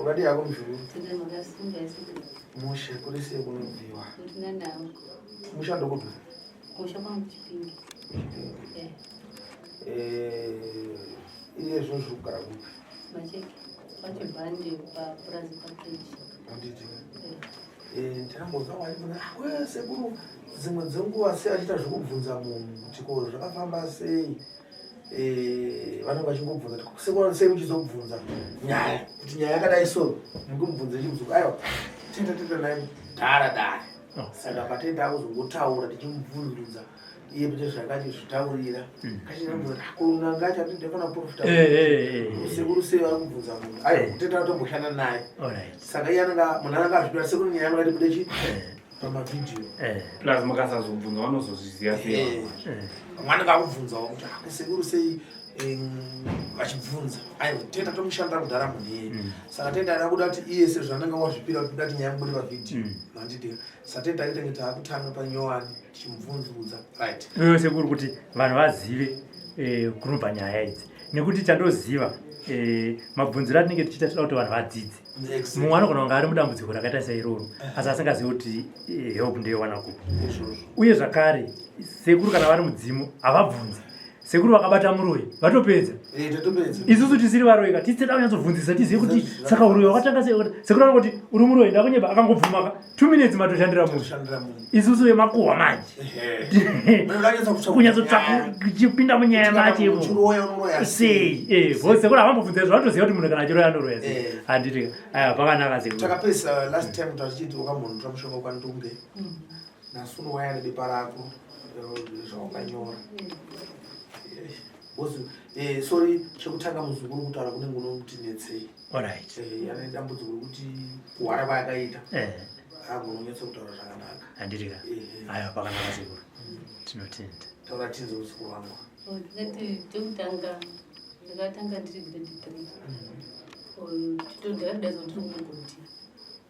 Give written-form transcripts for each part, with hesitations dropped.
Wakadii hako muzukuru? Mushe kuri sei kunobviwa? Musha ndokupi? Musha kwangu Chipinge. Chipinge. Eh, iye zvino zviri kugara kupi? Macheke. Pachibhande papurazi pakeji. Handiti. Eh, ndinambonzwa waibvunza we sekuru dzimwe dzenguva sei achiita zvekubvunza munhu kuti ko zvakafamba sei eh, vanenge vachingobvunza kuti sekuru sei muchizobvunza nyaya kuti nyaya yakadai so mukumubvunza chimuzukuru aiwa tenda tenda naye dhara dare Oh. saka patenda akuzongotaura tichimubvunzurudza iye pete zvakachizvitaurira kachinabvunza kuti kunanga chati ndefana profita Eh, eh, eh, eh. sekuru sei vari kubvunza munhu aiwa kutenda atomboshanda naye Alright. saka iye anenge munhu anenge azvipira sekuru nyaya makati bude chi Eh, pamavhidhiyo eh, Plus mukasazobvunza vanozozviziva sei. Eh. eh. vamwe anenge akubvunzawo kuti "Ah, sekuru sei vachibvunza aiwa tenda tomushandira kudhara munhu iyeye saka tenda ada kuda kuti iye sezvaanenge wazvipira kuti kuda kuti nyaya mubude pavhidhiyo handiti saka tenda aitenge taakutanga panyowani tichimubvunzurudza right Iwewe sekuru kuti vanhu vazive eh, kunobva nyaya idzi nekuti chandoziva eh, mabvunziro atinenge tichiita toda kuti vanhu vadzidze Exactly. mumwe anogona kunge ari mudambudziko rakaita seiroro asi asingazivi kuti eh, help ndoiwana kupi Izvozvo. uye zvakare sekuru kana vari mudzimu havabvunzi sekuru vakabata muroyi vatopedza Eh, tatopedza isusu tisiri varoyi ka tisi toda kunyatsobvunzisa tizive kuti saka uroyi wakatanga sei sekuru anongoti uri muroyi ndakunyeba akangobvumaka 2 minutes matoshandira munhu Tatoshandira munhu isusu vemakuhwa manje Ehe. kunyatsotsa kuchipinda munyaya macho imo Uchiroya unoroya sei Eh, because sekuru havambobvunza izvo vatoziva kuti munhu kana achiroya anoroya sei Eh. handiti aya pakanaka sekuru Takapedzisa last time tachiti wakambonotora mushonga kwaNdunge nhasi unowaya nebepa rako zvawakanyora. Because, sorry, chekutanga muzukuru kutaura kunenge unomuti netsei. Alright. Ane dambudziko rekuti kuhwara kwaakaita agona kunyatsa kutaura zvakanaka. Handiti ka Eh, aya pakanaka sekuru tinotenda. Taura tinze muzukuru wangu. Ndingati chekutanga ndakatanga ndiri grade 3. Ndakadaidzwa ndiri kumugodhi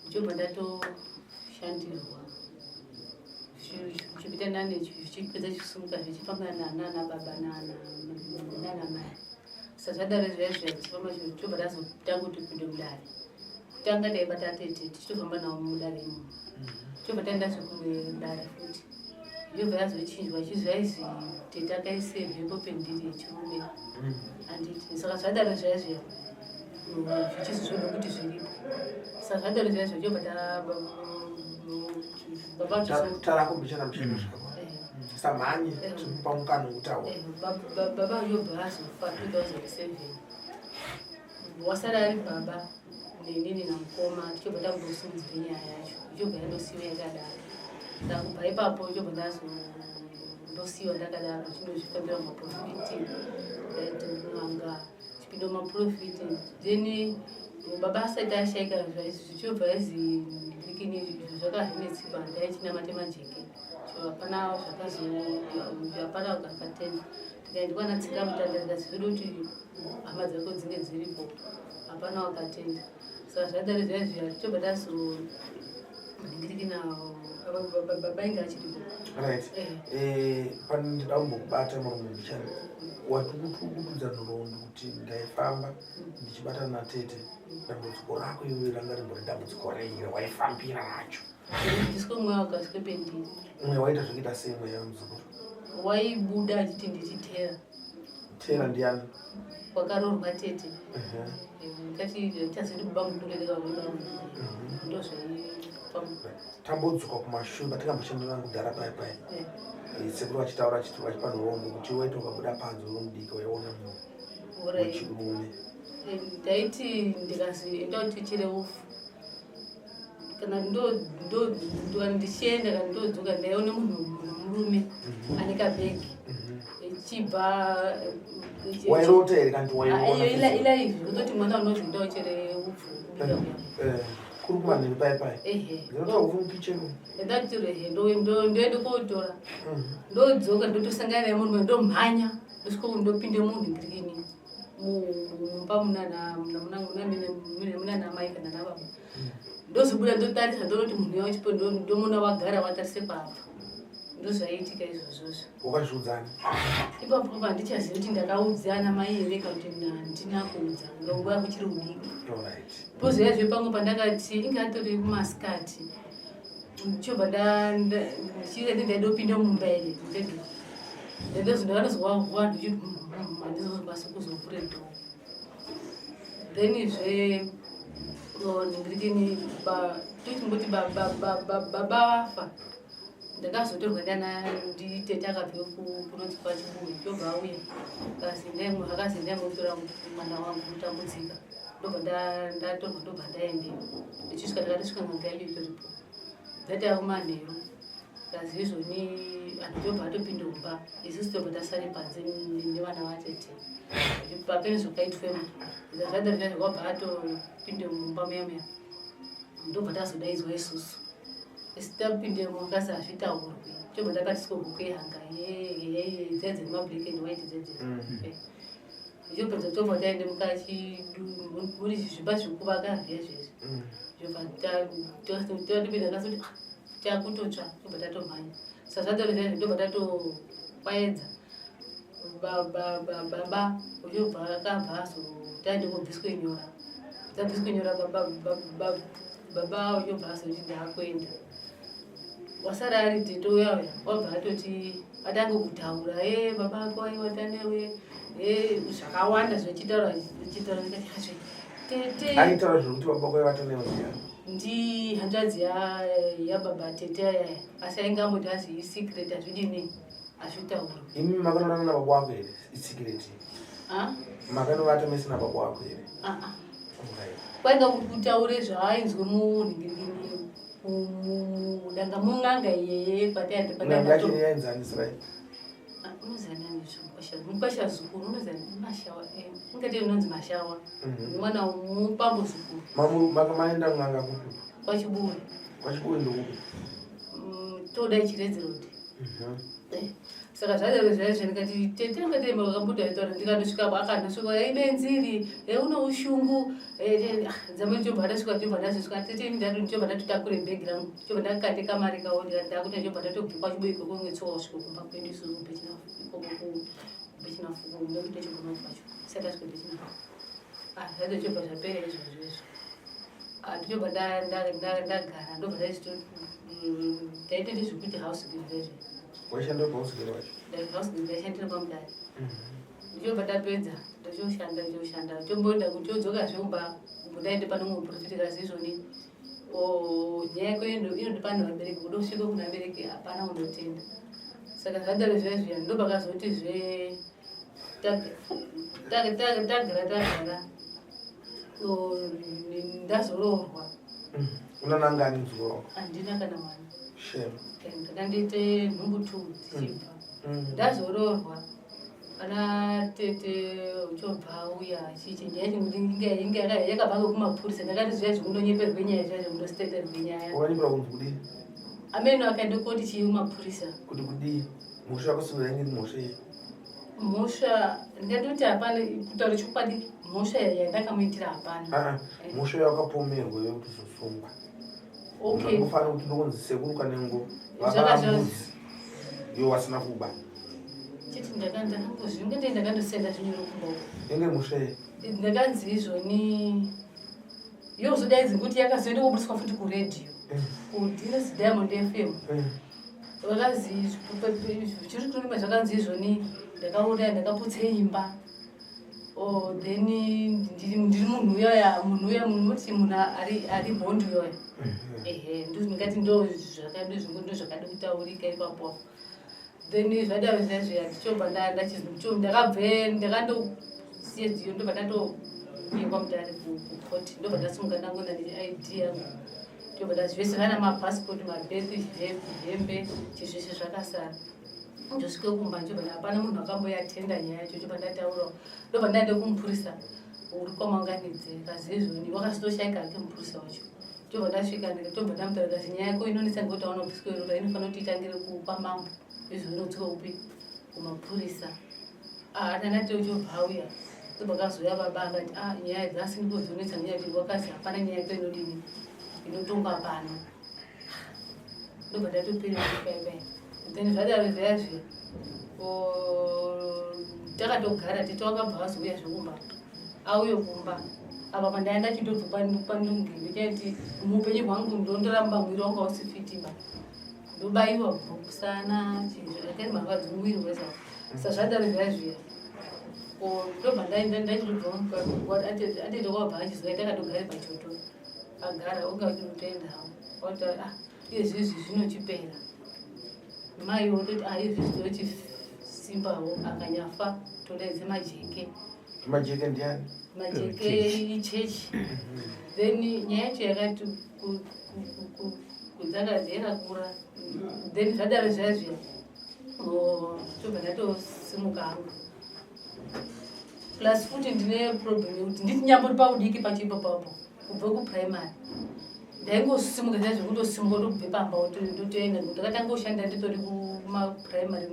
ndichobva ndatoshandirwa zvichipita nane zvichipedza zvichisimuka zvichifamba nana baba nana mai. Saka zvadaro zviya zviya zvichifamba chobva ndazotanga kuti kupinde mudare. Kutanga taibata tete tichitofamba navo mudare imomo. Chobva taendazve kumwe dare futi ndobva yazochinjwa chizvaizvi tete akaise mhepo pendiri yechirume handiti. Saka zvadaro zviya zviya zvichizozvoda kuti zviripo. Saka zvadaro zviya zviya chobva baba Taura mbichana mbichana zvako samhanye tinopa mukana wekutaura. Baba yobva azofa 2007 wasara ari baba nenini namukoma. Tichobva tambosimudzire nyaya yacho ichobva yandosiyiwa yakadaro. Saka kubva ipapo ichobva ndosiyiwa ndakadaro chindozvifambira mumaprofiti ndaiti n'anga chipinda mumaprofiti. Then baba asati ashaika zvichobva izi ndikini zvakazvinetsipa ndaichinamate majeke so hapana zvakazo hapana akatenda. Tikaenda kwana tsika mutanda ndikati zvoda kuti hama dzako dzinge dziripo hapana wakatenda. Saka zvadaro zviya zviya tichobva tazo ndikina baba inge achiripo. Right. Eh. Pane ndida kumbokubata murume mbichana watikutudza nhoroondo kuti ndaifamba ndichibatana natete. Dambudziko rako iwe ranga rimbori dambudziko rei rawaifambira racho? Ndisiko mweya wakaswe pendiri. Mweya waita zvekuita sei mweya wemuzukuru? Waibuda achiti ndichitera. Tera ndiani? Wakaroorwa tete. Ngati chazidi baba mukurereka ndo zvaifamba. Tambodzoka kumashure patikamboshandana kudhara paya paya. Sekuru vachitaura achiti vachipa nhoroondo kuti waiti ukabuda panze uri mudiki waiona munhu wechirume. Ndaiti ndikazi enda utichere ufu kana ndichienda kana ndodzoka ndaiona munhu murume ane kabhegi echibva. Wairota here kana kuti waiona? Ilive kutoti mwana unozi enda uchere upfu. Kuri kumanheru paya paya? Ehe. Ndinotora upfu mukicheni. Ndatire ndoende kotora ndodzoka ndotosangana naye munhu ndomhanya ndosvika ndopinde munhu ndirikini mumba munana mai kana nababa. Ndozobuda ndotarisa ndoona kuti munhu yachipo ndomona wagara watarise papa. Ndozvaiitika izvozvozvo. Wakazviudzani? Ipapo handichazivi kuti ndakaudza ana mai here kana kuti handina kuudza, nguva kuchiri kudiki. Alright. Pozouya pamwe pandakati inge atori kumasikati, chobva ndichirati ndaidopinda mumba ere mubedroom, ndakatozwa ndichiti handizozokwanisa kuzovhure door. Then zve ndikini tochimboti baba vafa, ndakazotorwa ndana nditete akabve kunonzi kwaChibuyi, chobva auya akazi ndaimutora mwana wangu kutambudzika. Ndobva ndatorwa, ndobva ndaendeyo. Ndichisvika, ndakatosvika n'anga yacho itoripo. Dzati akumanheru, kazi izvoni anhu tobva atopinda mumba, isusu tobva tasare panze nevana vatete. Papene zvakaitwemo zvadaro zvacho, wabva atopinde mumba muya muya, ndobva tazodaidzwa isusu. Isi tapindemo, kasi hazvitaurwi. Tobva tabatiswa huku yehanga dzai dzemablack and white dzedze. Ichopedza tobva taende mukati muri zvimba zvekuvaka zviya zvezvi. Zvobva tatopinda, kasoti chakutotsva, tobva tatomhanya. Sazvadaro zvaizvo, ndobva tatokwaedza. Baba uchobva akabva azo taende kobviswe nyora, tabviswe nyora, baba uchobva azoti ndaakuenda. Wasara ari tete uya uya, wabva atoti atange kutaura, e baba ako aiwata newe, e zvakawanda zvichitaura zvichitaura. Ndikati hazve tete. Aitaura zvekuti baba kwai vatanewe ndiani? Ndi hanzvadzi yababa tete ayaya, asi ainge amboti azi isecret, hazvidini, hazvitaurwi. Imi makanorana nababa wako here? Isecret. Ah? Makanovata mese nababa wako here? Ah, ah. Alright. Kwainga kutaure zvaainzwe munhingirikini mudanga mun'anga iyeye. N'anga yacho yainzani? Unozanani mukwasha zukuru, unozani mashawa, ingati inonzi mashawa. Mwana mupambo zukuru. Maenda n'anga kupi? KwaChibuwe. KwaChibuwe ndokupi? Toda Chiredzi Road. Saka zvadaro zvaizvo, ndikati tete ngati makambuda aitaura. Ndikandosvika, akandosvika ibenziri une ushungu dzamwe. Chobva ndasvika, chobva ndazosvika tete ini ndati chobva ndatotakure bhegi rangu, chobva ndakate kamari kawo, ndikati ndakuti chobva ndatobva kwaChibuwe ikoko ngetsoka kusvika kumba kwedu isusu ikoko kuBechinafuku, ndokuti chigoma kwacho sati asvika Bechinafuku. Ah, zvacho chobva zvapera izvozvo izvo. Ah, ndichobva ndagara, ndobva ndaitoite zvekuti house girl zvezvo. Waishanda pahouse wacho? House girl ndaishandira kwaMutare. Ndichobva ndapedza, ndochoshanda, ndochoshanda, chomboenda kuchodzokazve kumba. Ndaende pano muprofiti, kazi izvoni nyaya yako inoti pane vabereki, kuda kusvika kuna vabereki hapana unotenda. Saka zvadaro zviya zviya, ndopakazotizve tagara tagara, ndazoroorwa. Una nangani muzukuru wako? Handina kana mwana. Shame. Ndakandiite nhumbu two dzichibva. Ndazoroorwa, ana tete uchobva auya achichi nyaya yacho inge yakabva kumapurisa. Ndakati zviya zvekundonyeperwe nyaya, zviya zvekundositeterwe nyaya. Wakanyepera kunzi kudii? Ameno akaenda koti chii kumapurisa. Kuti kudii? Mhosva yakusungura inge mhosva iyi? Mhosva ndingatoti hapana, kutaura chokwadi, mhosva yandakamuitira hapana. Ah, mhosva yawakapomerwa yekuti uzosungwa. Okay. Unofanira kuti ndokunzi sekuru Kanengo Zvaka vabambudzi iwo wasina kuba. Chiti ndakangozvi ndakandosenda zvinyoro kumba uko. Inge mhosva iyi? Ndakanzi izvoni yozodaidzi kuti yakazoenda kubudiswa futi kuredhiyo, kuDinos Diamond FM. Vakazi chiri kurima, zvakanzi izvoni ndakauraya, ndakaputse imba. Oh, then ndiri munhu uyoya, munhu uya, munhu kuti munhu ari mhondi uyoya. Ehe, ndingati ndo zvakadi kutaurika ipapo. Then zvadaro zviya zviya, ndichobva ndakabve ndakandosiye dziyo, ndobva ndatouya kwaMutare kukoti, ndobva ndasimuka ndangoenda neID yangu, ndobva ndazvese zvana mapasipoti, mabirth, hembe, chizveshe zvakasara. Ndosvike kumba, ndobva hapana munhu akamboyatenda nyaya yacho. Chobva ndataurawo, ndobva ndaende kumupurisa uri kwaManganidze. Kazi izvoni wakazotoshaika hake mupurisa wacho. Tobva ndasvika, tobva ndamutaura, kazi nyaya yako inonetsa ngekuti auna kubviswa roora, inofanira kuti itangire kwamambo, izvo inodzoka kupi, kumapurisa. Ananati uchobva auya, ndobva kazouya baba akati a nyaya dzasi ndikodzonetsa nenyaya yekuti wakazi hapana nyaya yako inodini, inotongwa pano. Ndobva ndatopera paipai. Then zvadaro zviya zviya, takatogara, tete wakabva vazouya zvekumba, auye kumba apa pandaenda chindobva pandunge. Ndichaiti muupenyu hwangu ndondoramba, mwiri wangu hausifitiba, ndobayiwa kubva kusana zvakaita marwadzo mumwiri wese. Sa zvadaro zviya zviya, ndobva ndachindobva, atete kwabva achiziva, takatogare pachoto, agara unga uchinotoenda hawo, wati, "Ah, izvizvi zvinochipera." Mai wototi, "Ah, izvizvi tochisimbawo, akanyafa todaidze Majeke." Majeke ndiani? Majeke ichechi. Then nyaya yacho yakati kudzakadzi yakakura. Then zvadaro zviya zviya, tobva ndatosimuka hangu. Plus futi ndine problem yekuti nditi nyambori paudiki pachipo papo, kubva kuprimary ndaingosimuka zviya zvekutosimuka, kutobve pamba ndotoenda. Ndakatanga kushanda nditori kumaprimary,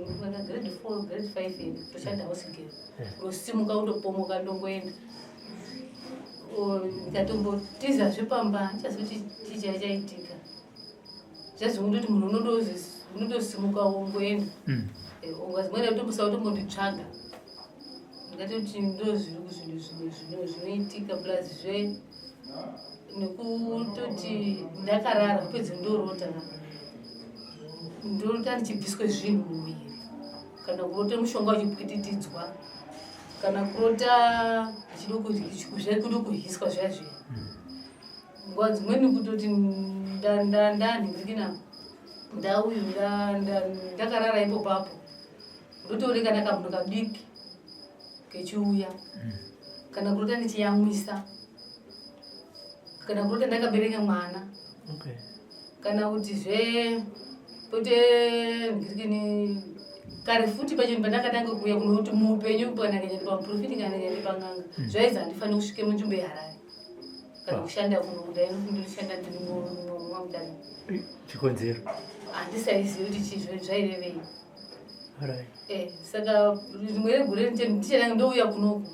grade 4, grade 5 ende toshanda house girl, ndosimuka kutopomoka, ndongoenda. Ndikatombotizazve pamba, ndichazoti chii chaichaitika. Zvazvekundoti munhu unondosimuka wongoenda. Ungazimwene kutombosa kutombonditsvaga, ndingatoti ndo zviri zvinhu zvinoitika. Plus zve nekutoti ndakarara, pedze ndorota, ndorota ndichibviswe zvinhu mumuviri, kana kurota mushonga uchipwititidzwa, kana kurota kuda kuryiswa zviya zviya. Nguva dzimweni kutoti ndanhingirikina, ndauyu ndakarara ipopapo, ndotoonekana kamunhu kadiki kechiuya, kana kurota ndichiyamwisa, kana kurota ndakabereka mwana, kana kuti zve pote nhingirikini. Kare futi pacho pandakatanga kuuya kunoti muupenyu, kana ndikaenda pamuprofiti, kana ndikaenda pang'anga, zvaizi handifaniri kusvike munzvimbo yeHarare kana kushanda kuno. Ndainoshanda ndiri mwaMutare. Chikonzero? Handisaizivi kuti chii, zvairevei. Saka rimwe regore ndichatanga ndouya kunoku,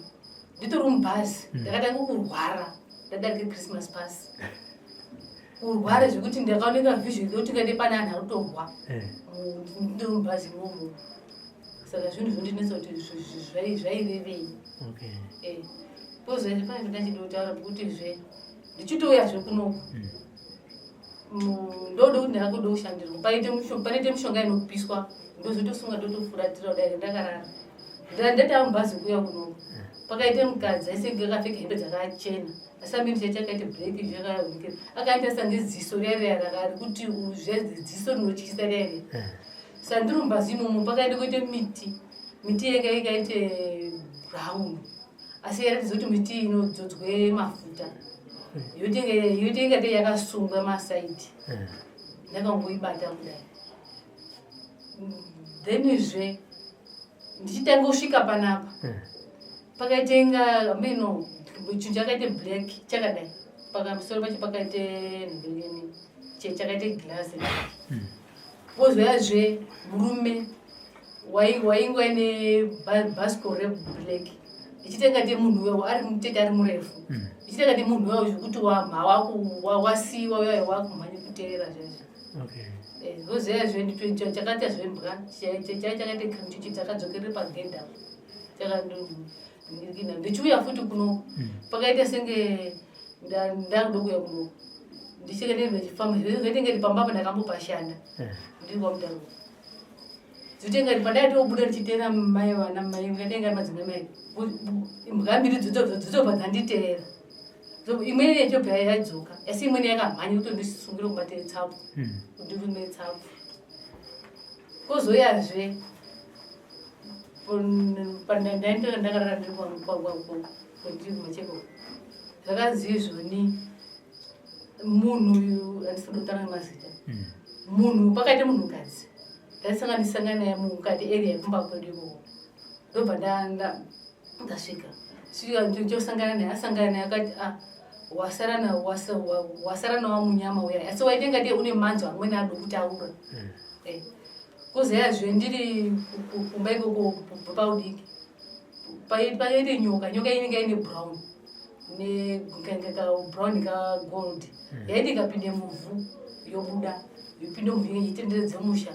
nditori mubhazi, ndakatanga kurwara ndadarike Christmas pasi, kurwara zvekuti ndakaoneka vision yekuti ngade pane anhu ari kutorwa, ndiri mubhazi imomo. Saka zvinhu zvondinetsa kuti zvairevei. Pozvaizvi pane ndachida kutaura kuti zve ndichitouyazve kunoku, ndoda kuti ndakuda kushandirwa, paite panoite mishonga inopiswa, ndozotosunga, ndotofuratira kudai ndakarara. Ndatava mubhazi kuuya kunoku, pakaite mukadzi aisenge akapfeka hembe dzakachena, asi amene chai chakaite black, chakaonekera, akaita sange ziso riya riya rakari kuti ziso rinotyisa riya riya. Saka ndiri mubhazi imomo, pakaende kuite miti, miti yanga ikaite brown, asi yaratidza kuti miti iyi inodzodzwe mafuta, yoite ingate yakasungwa masaidi. Ndakangoibata kudai. Then zve ndichitanga kusvika panapa, pakaite inga meno chinhu chakaite black chakadai, pamusoro pacho pakaite nhingirikini chakaite glass. Pozoyazve murume wainge aine bhasikoro reblack, ichitenga te munhu uyo ari mutete, ari murefu, ichitenga te munhu uyo zvekuti wasiwa uyo wakumhanya kuteera zvezvo. Zvozoyazve chakaita zvembwa chakaite chichi dzakadzokerere pagedhi apo. Ndichiuya futi kuno, pakaita senge ndakuda kuuya kuno, ndichike ndichifamba, zvaitenge pamba apa ndakambopashanda ndiri kwaMutare. Dzitenga pandaitobuda ndichiteera mai vana mai ngatenga madzimai mai, imbwa mbiri dzotobva dzanditeera. Imweni yachobva yadzoka, asi imweni yakamhanya kutondisungire kubate tsapfu, kundirume tsapfu. Kozouyazve ndainge ndakarara ndiri kwandiri kumacheko, zvakanzi izvoni munhu uyu, handisida kutaura nemazita, munhu pakaita munhukadzi ndaisanganisangana naye mukati area yekumba kwedu ikoko. Ndobva ndasvika svika ndichosangana naye, asangana naye akati, "Ah, wasara nawamunyama uya," asi waite ngati une manzwa amweni ado kutaura. Kozayazve ndiri kumba ikoko kubva paudiki, paite nyoka, nyoka inenge ine brown nekabrown kagold, yaiti ikapinde muvhu yobuda, yopinde muvhu ichitenderedze musha.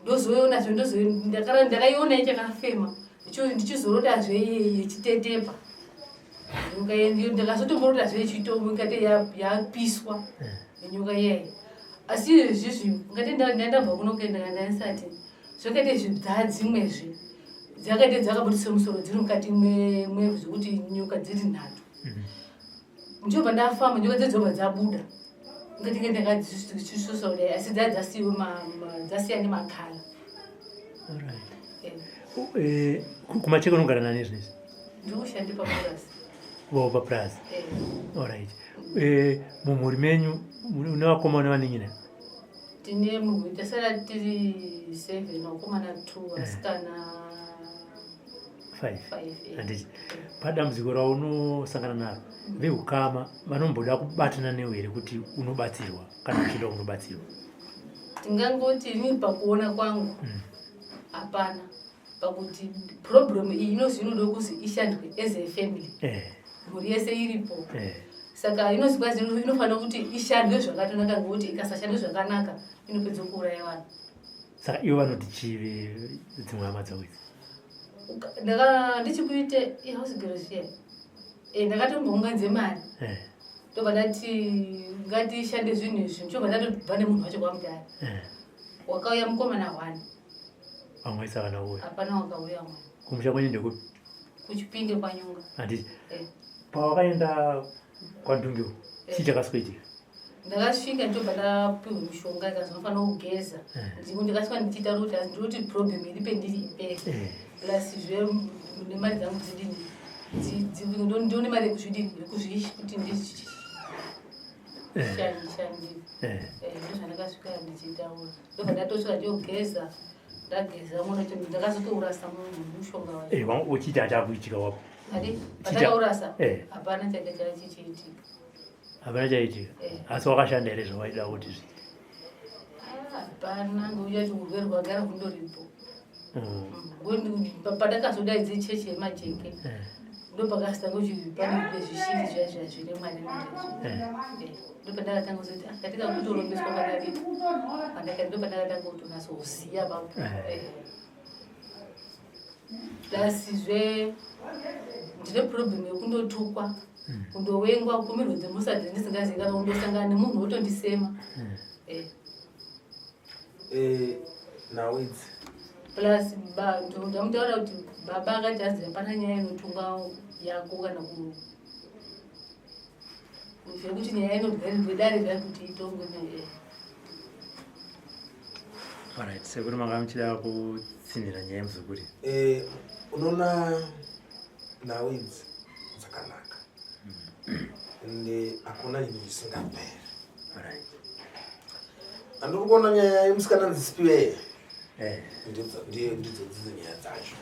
Ndozoionazve, ndakaiona ichakafema, ndichizorotazve yechitetepa. Nyoka iye ndakazotomborotazve ichitombo ingate yapiswa nyoka iyeyi. Asi izvezvizvi ngati ndandabva kuno kuenda ndandisati zvakaite zvidza dzimwezve dzakaite dzakabudisa musoro dziri mukati mwevhu, zvekuti nyoka dziri nhatu. Ndichobva ndafamba, nyoka dzedzobva dzabuda, ngati nge ndakadzisusa kudai, asi dzaa dzasiiwe dzasiya nemakala. Kumacheke unogara nani zvinezvi? Ndiri kushande papurasi. Vo papurasi? Alright. Mumhuri menyu une vakomana nevanin'ina? Tine mumhuri tasara tiri seven, vakomana two, vasikana five. Five. Handiti padambudziko raunosangana naro, veukama vanomboda kubatana newe here kuti unobatsirwa kana uchida unobatsirwa? Tingangoti ini pakuona kwangu hapana, pakuti problem iyi inozi inoda kuzi ishandwe as a family, mhuri yese iripo. Saka inozi kwazi inofanira kuti ishandwe zvakatonaka, ngekuti ikasashandwe zvakanaka inopedza kuuraya vanhu. Saka ivo vanoti chii dzimwe hama dzavo idzi? Ndichikuite ihouse girl zviya, ndakatombounganidze mari, ndobva ndati ngatishande zvinhu izvi, ndichobva ndatobva nemunhu wacho kwaMutare. Wakauya mukomana one. Vamwe vese havana kuuya? Hapana wakauya mwana. Kumusha kwenyu ndekupi? KuChipinge, kwaNyunga. Handiti pawakaenda kwaNdungiwo, chii chakasweitika? Ndakasvika, ndobva ndapiwa mishonga, ikazonofanira kugeza. Ndikasvika ndichiita kuti ndinoti problem iri pendiri ipere, plus zve nemari dzangu dzidini, ndione mari yekuzvidini, yekuzvishi kuti ndishandi. Ndozvandakasvika ndichitaura, ndobva ndatosvika ndiogeza, ndageza mona kuti ndakazotourasa munhu mushonga wacho. Uchiita chakuitika wako? Adi pandakaurasa, hapana changa chichiitika. Hapana chaitika? Asi wakashanda here zvawaida kuti zviite? Hapana, ngekuti urwere hwagara hundoripo. Pandakazodaidze chechi yemajeke, ndopakasita kuti pane zvishiri zviya zviya zvine mwana nazvo. Ndopandakatanga kuzoti, "Ah, katika kutorombeswa pakadii?" Ndopandakatanga kutonatsoziva papo. Plus zve ndine problem yekundotukwa, kundowengwa, kupomerwa dzemhosva dzandisingazivi, kana kundosangana nemunhu wotondisema. Nhau idzi Plus ndamutaura kuti baba akati azi hapana nyaya inotongwa yako kana ku zvekuti nyaya inodare dare kuti itongwe. Alright, sekuru, manga muchida kutsinhira nyaya yemuzukuru? Unoona, nhau idzi dzakanaka ende hakuna chinhu chisingaperi. Handiri kuona nyaya yemusikana nzisipiwe, ndidzo ndidzo dzidzo nyaya dzacho.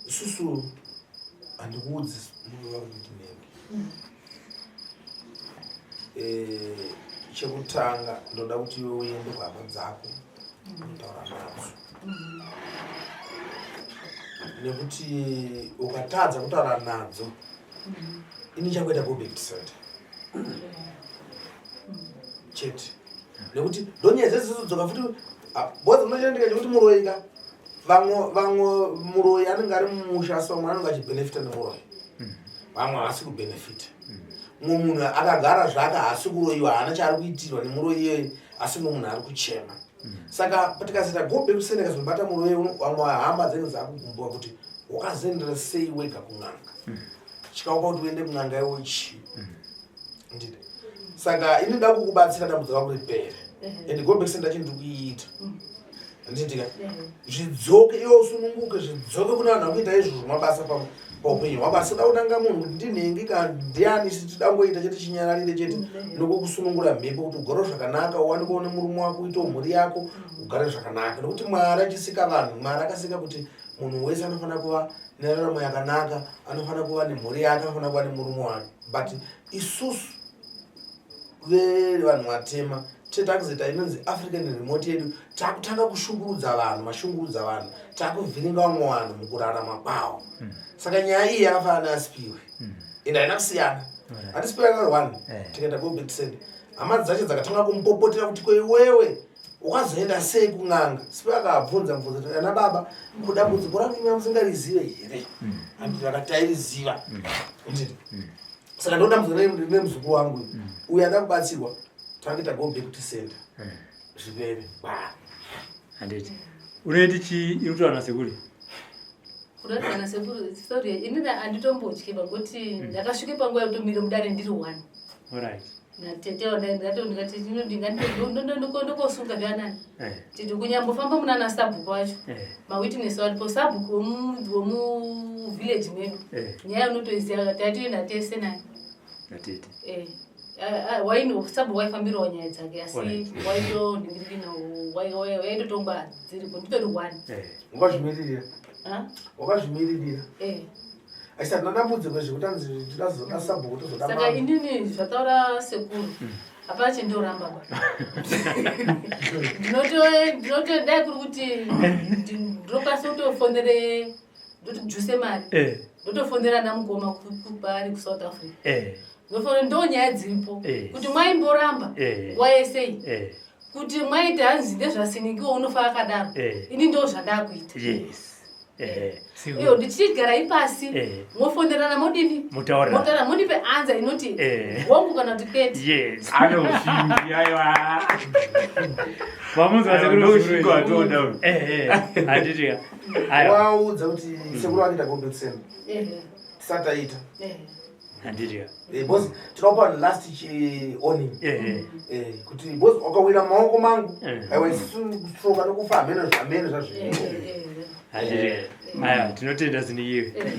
Isusu handikuudzi murume wako kuti nenge. Chekutanga ndoda kuti iwe uende kuhama dzako unotaura nadzo, nekuti ukatadza kutaura nadzo, ini changoita go back to sender chete, nekuti ndonyaya dzedzizodzoka futi. Both unochandika chekuti muroyi ka, vamwe muroyi anenge ari mumusha, asi vamwe anenge achibhenefita nemuroyi, vamwe havasi kubhenefita. Mumwe munhu akagara zvake, haasi kuroyiwa, haana chaari kuitirwa nemuroyi iyeye, asi mumwe munhu ari kuchema. Saka tikazoita go back to sender, kazobata muroyi, vamwe hama dzinenge dzakugumbuka kuti wakazoendera sei wega kun'anga, chikauka kuti uende kun'anga iwo chii? Ndide saka ini nda kukubatsira dambudziko rako ripere, and go back sender chii ndiri kuiita, handitika zvidzoke, iwe usununguke, zvidzoke kune vanhu vakuita izvozvo mabasa paupenyu hwako. Asi da kunanga munhu kuti ndinhengi kana ndiani, isi tidangoita chete chinyararire chete nokukusunungura mhepo kuti ugare zvakanaka, uwanike une murume wako, uitewo mhuri yako, ugare zvakanaka. Nokuti Mwari achisika vanhu, Mwari akasika kuti munhu wese anofanira kuva neraramo yakanaka, anofanira kuva nemhuri yake, anofanira kuva nemurume wake. But isusu vevanhu vatema tetakuzoita inonzi African remote yedu, takutanga kushungurudza vanhu, mashungurudza vanhu, takuvhiringa vamwe vanhu mukurarama kwavo. Saka nyaya iyi yakafanana neaSipiwe, ende haina kusiyana. Handisipiwe akari one. Tikaita go back to sender, hama dzacho dzakatanga kumupopotera kuti ko iwewe. Wakazoenda sei kun'anga? Sipe akabvunza mubvunzo kuti ana baba kudambudziko rangu imi musingarizive here? Handiti vakati tairiziva. Handiti? Saka ndodambudziko nemuzukuru wangu uyu. Uyu ada kubatsirwa tange ta go back to center. Zvipere. Ba. Handiti. Unoiti chii iri kutaura nasekuru? Kuratidza nasekuru sorry inini handitombotyi pakuti ndakasvike panguva yekutomira mudare ndiri one. Alright. Natete ndikati ndikosunga zvanani. Eh. Titi kunyambofamba munana sabhuku wacho. Eh. Mawitness varipo sabhuku wemuvillage medu. Eh. Nyaya unotoiziva taitoenda tese naye. Natete. Eh. Waino sabhuku waifambirawo nyaya dzake asi Alright. waitoningirikina waitotongwa dziripo nditori one. Eh. Wakazvimiririra. Ah? Wakazvimiririra. Eh. Asi hatina dambudziko zvekuti anzi tinozoda sabhuku tozoda Saka mambo. inini zvataura sekuru hapana chendoramba ba. Ndinoto dai kuri kuti ndinokwanisa kutofonere ndotijuse mari Eh. ndotofonera namukoma kwaari kuSouth Africa. Eh. Ndofonera ndo nyaya dziripo Eh. kuti mwaimboramba Eh. nguva yesei Eh. kuti mwaiti hanzi ndezvasinikiwo unofa akadaro Eh. ini ndo zvandakuita. Yes. Eh. Iyo Siku. ndichigara ipasi Eh. mofonerana modini Mutaurira. motaura mondipe anza inoti Eh. hongu kana kuti kwete. Yes. Ane ushingi aiwa. Vamunzwa Aiwa, sekuru. ndo ushingi watoda uyu. Eh eh. Handiti ka. Aiwa. Waudza kuti sekuru wake ta go back to center. Eh, Tisati taita. eh. Handiti ka. Eh, because tinopa last chi warning. Eh eh. Eh, kuti because wakawira mumaoko mangu Eh. aiwa isusu kutsoka nokufa hameno hameno Eh, zvazviripo. eh, Handiti ka. Aiwa tinotenda sinikiwe. eh.